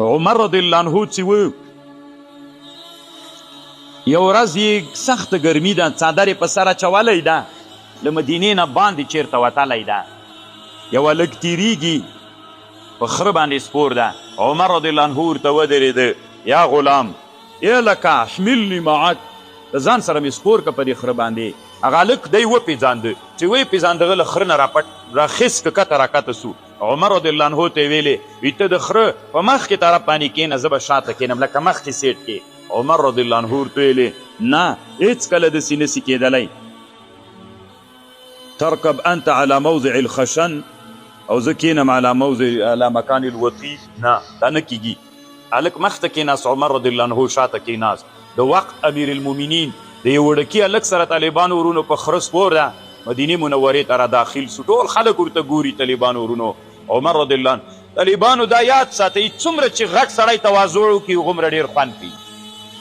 عمر رضی الله عنه چې و یو ورځ یې سخته ګرمي ده، څادر یې په سر اچولی ده، له مدینې نه باندې چېرته وتلی ده، یو هلک تېرېږي په خره باندې سپور ده، عمر رضی الله عنه ورته ودرېده، یا غلام، ای هلکه، احملني معک، له ځان سره مې سپور که په دې خره باندې. هغه هلک دی وپېژانده، چې ویې پېژانده هغه له خره نه راپټ راخیست که کته راکته سو. عمر رضی الله عنه ته یې ویلې، وي ته د خره په مخکې طرف باندې کېنه، زه به شاته کېنم لکه مخکې سیټ کې. عمر رضی الله عنه ورته ویلې، نه، هېڅکله داسې نه سي کېدلی. ترکب انت علی موضع الخشن او زه کېنم علی موضع علی مکان الوطی، نه، دا نه کېږي. هلک مخته کېناست، عمر رضی الله عنه شاته کېناست. د وخت امیر المومنین د یو وړکي هلک سره طالبانو ورونو په خره سپور ده مدینې منورې ته را داخل سو، ټول خلک ورته ګوري. طالبانو ورونو عمر رضی الله عنه، طالبانو دا یاد ساتئ، څومره چې غټ سړی تواضع وکړي هغومره ډېر خوند کوي،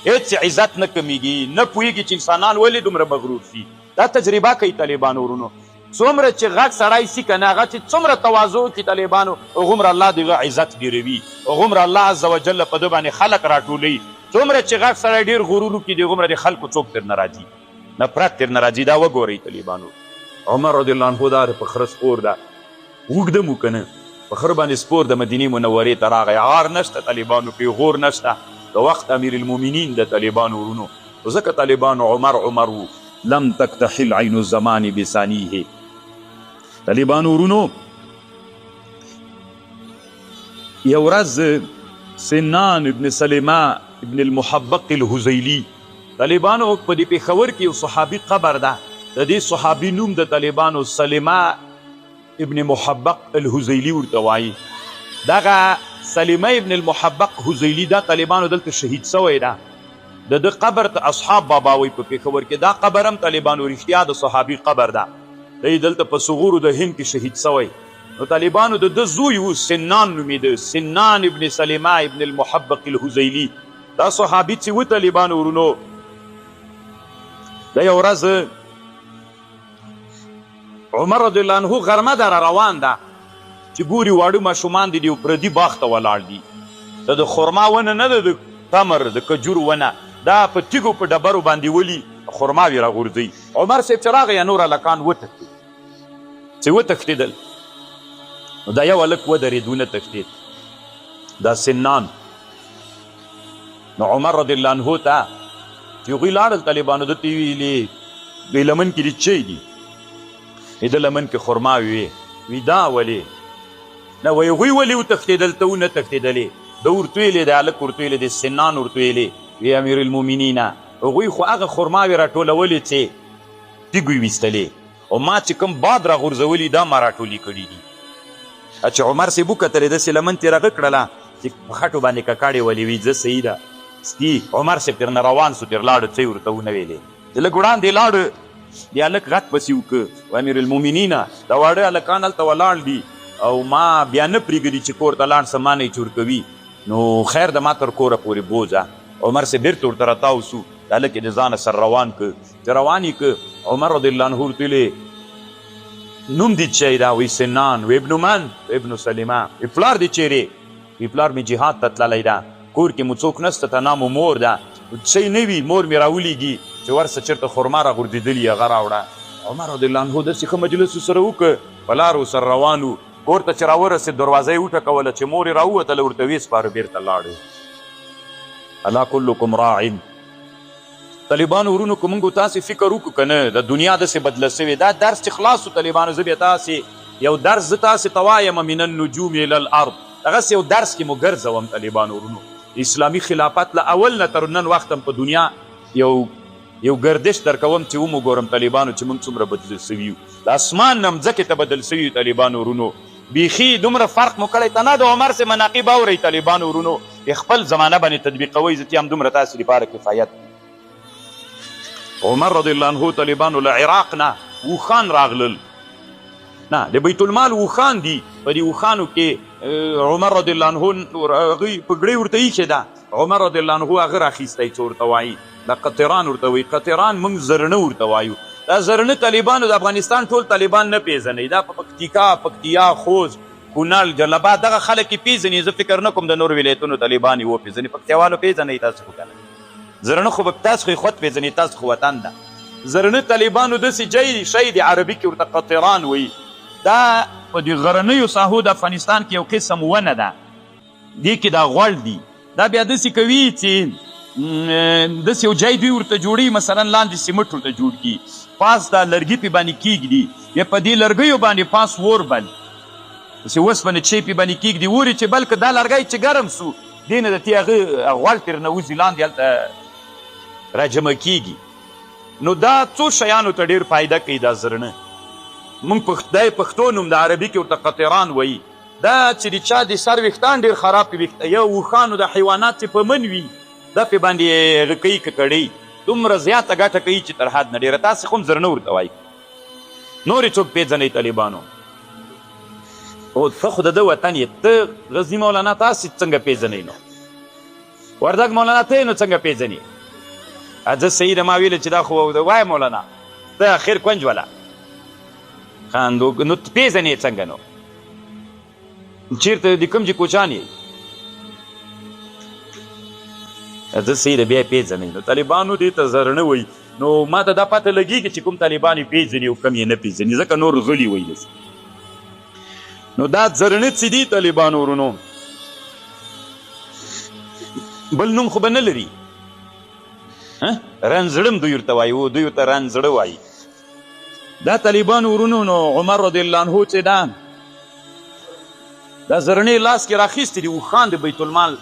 هېڅ عزت نه کمېږي. نه پوهېږي چې انسانان ولې دومره مغرور سي، دا تجربه کوي. طالبانو ورونو څومره چې غټ سړی سي کنه هغه چې څومره تواضع وکړي طالبانو هغومره الله د هغه عزت ډېروي، هغومره الله عز وجل په ده باندې خلک راټولوي. څومره چې غټ سړی ډېر غرور وکړي د هغومره د خلکو څوک ترنه راځي، نفرت ترنه راځي. دا وګورئ طالبانو، عمر رضی الله عنه دا په خره سپور ده، اوږده مو کنه په خره باندې سپور د مدینې منورې ته راغی. عار نشته طالبانو، پیغور نشته، د وخت امیر المومنین د طالبانو ورونو، ځکه طالبانو عمر عمر وو. لم تکتحل عین الزمان بثانیه. طالبانو ورونو یو ورځ سنان ابن سلمه ابن المحبق الهذیلی، طالبانو په دې پېښور کې یو صحابي قبر ده، د دې صحابي نوم د طالبانو سلمه ابن محبق الهذیلی ورته وایي. دغه سلمه ابن المحبق هذیلی دا طالبانو دلته شهید سوی ده، د ده قبر ته اصحاب بابا وایي په پېښور کې. دا قبر هم طالبانو رښتیا د صحابي قبر ده، دی دلته په ثغورو د هند کې شهید سوی. نو طالبانو د ده زوی و، سنان نومېده، سنان ابن سلمه ابن المحبق الهذیلی. دا صحابي چې و طالبانو ورونو، دا یو ورځ عمر رضی الله عنه غرمه ده را روان ده چې ګوري واړه ماشومان دي د یو پردي باغ ته ولاړ دي. دا د خرما ونه نه ده، د تمر د کجور ونه دا په تیږو په ډبرو باندې ولي خرماوې راغورځوي. عمر صاحب چې راغی نور هلکان وتښتېدل، چې وتښتېدل نو دا یو هلک ودرېد ونه تښتېد، دا سنان. نو عمر رضی الله عنه ته چې هغوی لاړل طالبانو ده ته یې ویلې دوی لمن کې دې چی دي؟ د ده لمن کې خرماوې وې. وی دا ولې؟ نه وایي هغوی ولې وتښتېدل ته ونه تښتېدلې؟ ده ورته ویلې، د هلک ورته ویلې، د سنان ورته ویلې، وی امیر المؤمنینه هغوی خو هغه خرماوې راټولولې چې تیږو یې ویستلې او ما چې کوم باد راغورځولي دا ما راټولې کړي دي. چې عمر صاحب وکتلې داسې لمن ترې رغه کړله چې په خټو باندې ککړې ولې، وی ځه صحیح ده سپي. عمر صاحب ترنه روان سو، تر لاړو څه یې ورته ونه ویلې. چې لږ وړاندې لاړو د هلک غږ پسې وکړ، و امیر المؤمنینه دا واړه هلکان هلته ولاړ دي او ما بیا نه پرېږدي چې کور ته لاړ سم، ما نه یې چور کوي، نو خیر ده ما تر کوره پورې بوځه. عمر صاحب بېرته ورته راتاو سو، د هلک یې د ځانه سره روان کړ. چې روان یې کړ عمر رضی الله عنه ورته ویلې نوم دې څه ده؟ وی سنان. وی ابن من؟ وی ابن سلمه. وی پلار دې چېرې؟ وی پلار مې جهاد ته تللی ده، کور کې مو څوک نشته، تنها مو مور ده، څه یې نه وي، مور مې راولېږي چې ورسه چېرته خرما راغورځېدلي هغه راوړه. عمر رضی الله عنه داسې ښه مجلس ورسره وکړ، په لار ورسره روان وو، کور ته چې راورسېد دروازه یې وټکوله، چې مور یې راووتله ورته ویې سپاره، بېرته لاړې. الا کلکم راع. طالبانو ورونو که موږ تاسې فکر وکړو که نه د دنیا داسې بدله سوې، دا درس چې خلاص سو طالبانو زه بیا تاسې یو درس زه تاسې ته وایم من النجوم الی الارض، دغسې یو درس کې مو ګرځوم طالبانو ورونو. اسلامي خلافت له اول نه تر نن وخت هم په دنیا یو یو ګردش درکوم چې ومو ګورم طالبانو چې موږ څومره بدل سوي یو، د اسمان نه مځکې ته بدل سوي یو طالبانو ورونو. بیخي دومره فرق مو کړی تنها د عمر سه مناقب اورئ طالبانو ورونو، په خپل زمانه باندې تطبیقوئ، زه هم دومره تاسې لپاره کفایت. عمر رضی الله عنه طالبانو له عراق نه اوښان راغلل، نه د بیت المال اوښان دي، په دې اوښانو کې عمر رضی الله عنه هغوی پګړۍ ورته ایښې ده، عمر رضی الله عنه هغه راخیستی څه ورته وایي، دا قطران ورته وایي، قطران موږ زرڼه ورته وایو. دا زرڼه طالبانو د افغانستان ټول طالبان نه پیژنئ، دا په پکتیکا، پکتیا، خوست، کونړ، جلال آباد دغه خلک یې پېژني، زه فکر نه کوم د نورو ولایتونو طالبان یې وپېژني. پکتیاوالو پېژنئ تاسو خو که نه؟ زرڼه خو به تاسو خو یې خود پېژنئ، تاسو خو وطن ده. زرڼه طالبانو داسې جای شی دی، عربي کې ورته قطران وایي. دا په دې غرنیو ساحو د افغانستان کې یو قسم ونه ده، دې کې دا غوړ دي. دا بیا داسې کوي چې داسې یو جای دوی ورته جوړوي، مثلا لاندې سیمټ ورته جوړ کړي، پاس دا لرګي پې باندې کېږدي، بیا په دې لرګیو باندې پاس اور بل، داسې اوسپنې چۍ پې باندې کېږدي، اور یې چې بل که دا لرګی چې ګرم سو، دې نه د تې هغه غوړ ترې نه وځي، لاندې هلته راجمع کېږي. نو دا څو شیانو ته ډېر فایده کوي دا زرڼه. موږ دا یې پښتو نوم د عربي کې ورته قطران وایي. دا چې د چا د سر ویښتان ډېر خراب وي، یو اوښانو د حیوانات چې په من وي، دا پې باندې هغه کوي ککړۍ، دومره زیاته ګټه کوي چې تر حد نه ډېره. تاسې خو هم زرڼه ورته وایي، نور یې څوک پېژنئ طالبانو؟ او ته خو د ده وطن یې، ته غزني مولانا تاسې څنګه پېژنئ؟ نو وردګ مولانا ته یې نو څنګه پېژنې؟ زه صحیح ده، ما ویل چې دا خو وایه مولانا، ته اخر کونج ولا خاندو، نو پېژنې څنګه؟ نو چېرته د کوم چې کوچان یې؟ زه صحیح ده، بیا یې پېژنئ. نو طالبانو دې ته زرڼه وایي. نو ما ته دا پته لګېږي چې کوم طالبان یې پېژني او کوم یې نه پېژني، ځکه نور غلي وایي داسې. نو دا زرڼه څه دي طالبانو ورونو؟ بل نوم خو به نه لري. رنځړم دوی ورته وایي، دوی ورته رنځړه وایي. دا طالبانو ورونو، نو عمر رضی الله عنه چې دا زرڼې لاس کې راخیستې دي، اوښان د بیت المال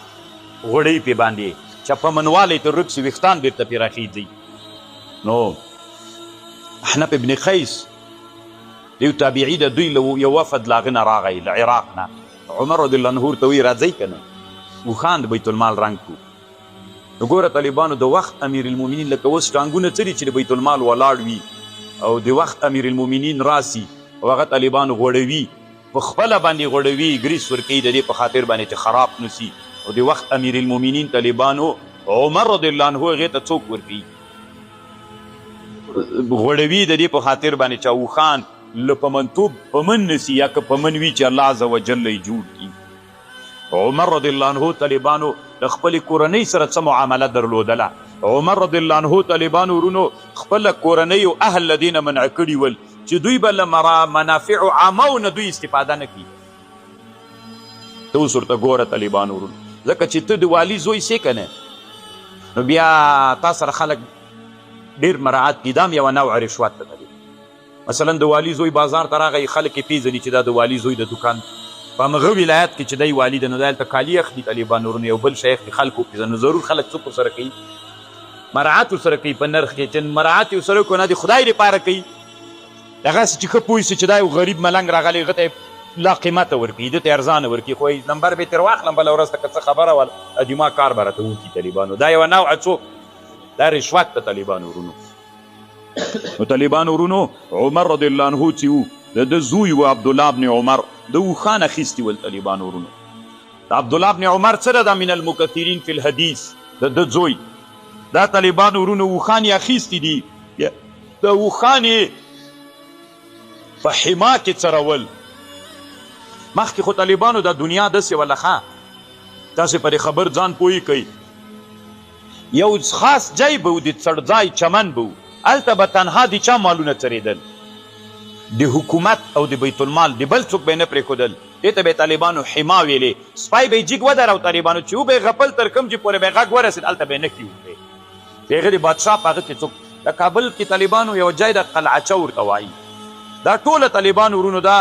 غوړی پې باندې چې په منوالی تر ورک سي، ویښتان بېرته پرې راخیږي. نو احنف ابن قیس یو تابعي د دوی له یو وفد له هغه نه راغی، له عراق نه. عمر رضی الله عنه ورته وایي راځئ که نه، اوښان د بیت المال رنګ کړو. نو ګوره طالبانو، د وخت امیر المؤمنین لکه اوس ټانګونه څه دي چې د بیت المال ولاړ وي او د وخت امیر المؤمنین راسي او هغه طالبان غوړوي، په خپله باندې غوړوي، ګریس ورکوي د دې په خاطر باندې چې خراب نه سي. او د وخت امیر المؤمنین طالبانو عمر رضی الله عنه هغې ته څوک ورکوي؟ غوړوي د دې په خاطر باندې چې اوښان له پمنتوب پمن نه سي، یا که پمن وي چې الله عز وجل یې جوړ کړي. عمر رضی الله عنه طالبانو له خپلې کورنۍ سره څه معامله درلودله؟ عمر رضی الله عنه طالبانو ورونو خپله کورنۍ او اهل له دې نه منع کړي ول چې دوی به له منافعو عامو نه دوی استفاده نه کوي. ته اوس ورته ګوره طالبانو ورونو، ځکه چې ته د والي زوی سې که نه، نو بیا تا سره خلک ډېر مراعات کوي. دا هم یوه نوع رشوت ده. مثلا د والي زوی بازار ته راغی، خلک یې پېژني چې دا د والي زوی د دوکان په همغه ولایت کې چې دی والي دی، نو دا هلته کالي اخلي طالبان ورونو، یو بل شی اخلي، خلک وپېژني. نو ضرور خلک څوک ورسره کوي؟ مراعات ورسره کوي په نرخ کې، چې مراعات یې ورسره وکړو نه د خدای لپاره کوي. دغسې چې ښه پوه سي چې دا یو غریب ملنګ راغلی، هغه ته یې لا قیمته ورکوي، ده ته یې ارزانه ورکوي، خو یې نمبر به یې ترې واخلم بله ورځ ته که څه خبره وه د ما کار به راته وکړي طالبانو. دا یوه نوعه څوک دا رشوت ده طالبانو ورونو. نو طالبانو ورونو عمر رضی الله عنه چې وو، د ده زوی و عبدالله بن عمر، د اوښان اخیستي ول طالبانو ورونو. د عبدالله بن عمر څه ده؟ دا من المکثرین فی الحدیث، د ده زوی. دا طالبانو ورونو اوښان یې اخیستي دي، د اوښان یې په حما کې څرول. مخکې خو طالبانو دا دنیا داسې وه لخه، تاسې پرې خبر ځان پوه کړئ. یو خاص ځای به و، د څړځای چمن به و، هلته به تنها د چا مالونه څرېدل، د حکومت او د بیت المال، د بل څوک به یې نه پرېښودل. دې ته به یې طالبانو حما ویلې. سپی به یې جیګ ودراو طالبانو، چې وبه یې غپل تر کوم چې پورې به یې غږ ورسېد هلته به یې نښې وکړې. د هغه د بادشاه په هغه کې څوک د کابل کې طالبانو یو ځای د قلعچه ورته وایي. دا ټوله طالبانو ورونو دا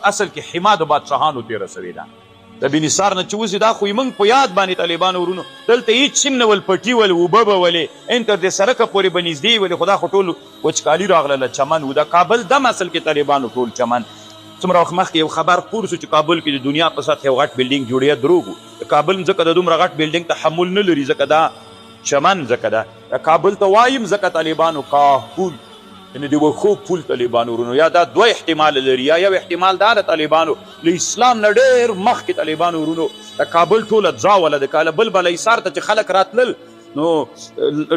اصل کې حما د بادشاهانو تېره شوې ده. د بنیسار نه چې وځي دا خو یې موږ په یاد باندې طالبانو ورونو دلته هیڅ هم نه ول، پټي ول، اوبه به ولې ان تر دې سړکه پورې به نږدې ولې، خو دا خو ټول وچکالي راغله چمن و. د کابل دم اصل کې طالبانو ټول چمن. څومره وخت مخکې یو خبر خپور شو چې کابل کې د دنیا په سطح یو غټ بلډینګ جوړېده، دروغ و. د کابل مځکه د دومره غټ بلډینګ تحمل نه لري، ځکه دا چمن ځکه ده. د کابل ته وایم ځکه طالبانو کاه پول، یعنې د وښو پول طالبانو ورونو، یا دا دوه احتمال لري، یا یو احتمال دا د طالبانو له اسلام نه ډېر مخکې طالبانو ورونو د کابل ټوله ځا وله د کاله بل بل ایثار ته چې خلک راتلل نو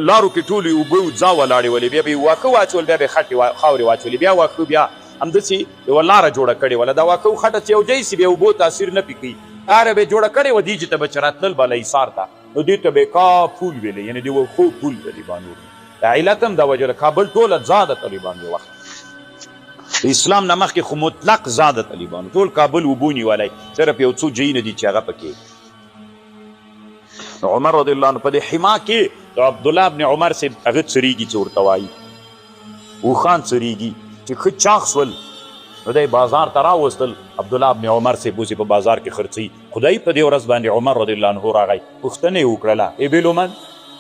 لارو کې ټولې اوبه او ځا ولاړې ولې، بیا به یې واښه واچول، بیا به یې خټې خاورې واچولې، بیا واښه، بیا همداسې یوه لاره جوړه کړې وه، دا واښه او خټه چې یو ځای سي بیا اوبو تاثیر نه پې کوي، لاره به یې جوړه کړې وه، دې چې ته به چې راتلل بالا حصار ته، نو دې ته به یې کا پول ویلی، یعنې د وښو پول طالبانو ورونو. دا علت هم دا وجه ده، کابل ټوله ځا ده طالبانو یو وخت د اسلام نه مخکې خو مطلق ځا ده طالبانو، ټول کابل اوبو نیولی، صرف یو څو ځایونه دي چې هغه پکې. نو عمر رضی الله عنه په دې حما کې د عبدالله بن عمر صاحب هغه څرېږي چې ورته وایي اوښان څرېږي، چې ښه چاغ سول نو دی بازار ته راوستل. عبدالله بن عمر صاحب اوس یې په بازار کې خرڅوي. خدای په دې ورځ باندې عمر رضی الله عنه راغی، پوښتنه یې وکړله، ای بېلومن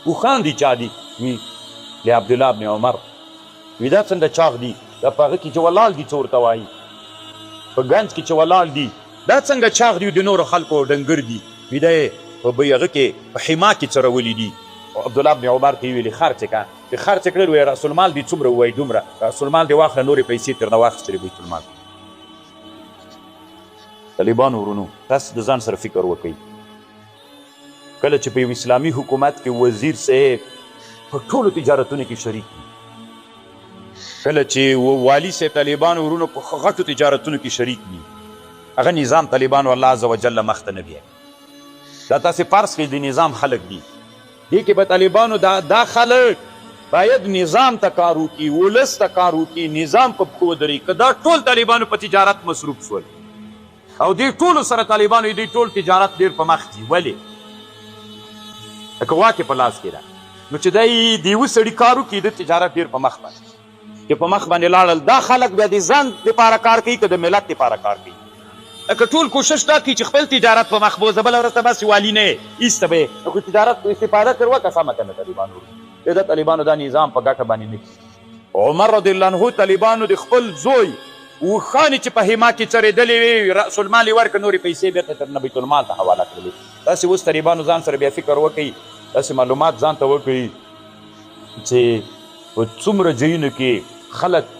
اوښان دي چا دي؟ وی له عبدالله بن عمر. وی دا څنګه چاغ دي؟ دا په هغه کې چې ولاړ دي څه ورته وایي، په ګنج کې چې ولاړ دي دا څنګه چاغ دي، د نورو خلکو ډنګر دي؟ وی دا یې په بی هغه کې په حما کې څرولي دي. عبدالله بن عمر ته یې ویلي خرڅ یې کړه. چې خرڅ یې کړل، وایي راس المال دې څومره؟ ووایي دومره. راس المال دې واخله، نورې پیسې ترنه واخیستلې بیت المال. طالبانو ورونو تاسو د ځان سره فکر وکړئ، کله چې په یو اسلامي حکومت کې وزیر صاحب په ټولو تجارتونو کې شریک وي، کله چې والي صاحب طالبانو ورونو په غټو تجارتونو کې شریک وي، هغه نظام طالبانو الله عز وجل مخ ته نه بیایي. دا تاسې فرض کړئ د نظام خلک دي، دې کې به طالبانو دا خلک باید نظام ته کار وکړي، ولس ته کار وکړي، نظام په پښو ودرېږي. که دا ټول طالبانو په تجارت مصروف شول او دې ټولو سره طالبانو دې ټول تجارت ډېر په مخ ځي، ولې؟ لکه واک یې په لاس کې ده. نو چې دی د یوه سړي کار وکړي، د تجارت ډېر په مخ باندې چې په مخ باندې لاړل، دا خلک بیا د ځان دپاره کار کوي که د ملت دپاره کار کوي؟ لکه ټول کوشش دا کوي چې خپل تجارت په مخ بوځه، بله ورځ ته بس والي نه یې ایسته به یې، نو که تجارت استفاده ترې وکړه سمه که نه طالبانو وروڼو، دا طالبانو دا نظام په ګټه باندې نه کېږي. عمر رضی الله عنه طالبانو د خپل زوی اوښانې چې په حما کې څرېدلې وې، رأس المال یې ورکړ، نورې پیسې بېرته تر نه بیت المال ته حواله کړلې. تاسې اوس طالبانو ځان سره بیا فکر وکړئ، داسې معلومات ځان ته وکړئ چې په څومره ځایونو کې خلک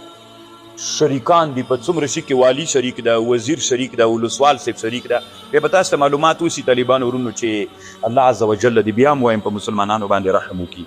شریکان دي، په څومره شي کې والي شریک ده، وزیر شریک ده، ولسوال صاحب شریک ده. بیا به تاسو ته معلومات وسي طالبانو ورونو چې الله عز وجل دې بیا هم وایم په مسلمانانو باندې رحم وکړي.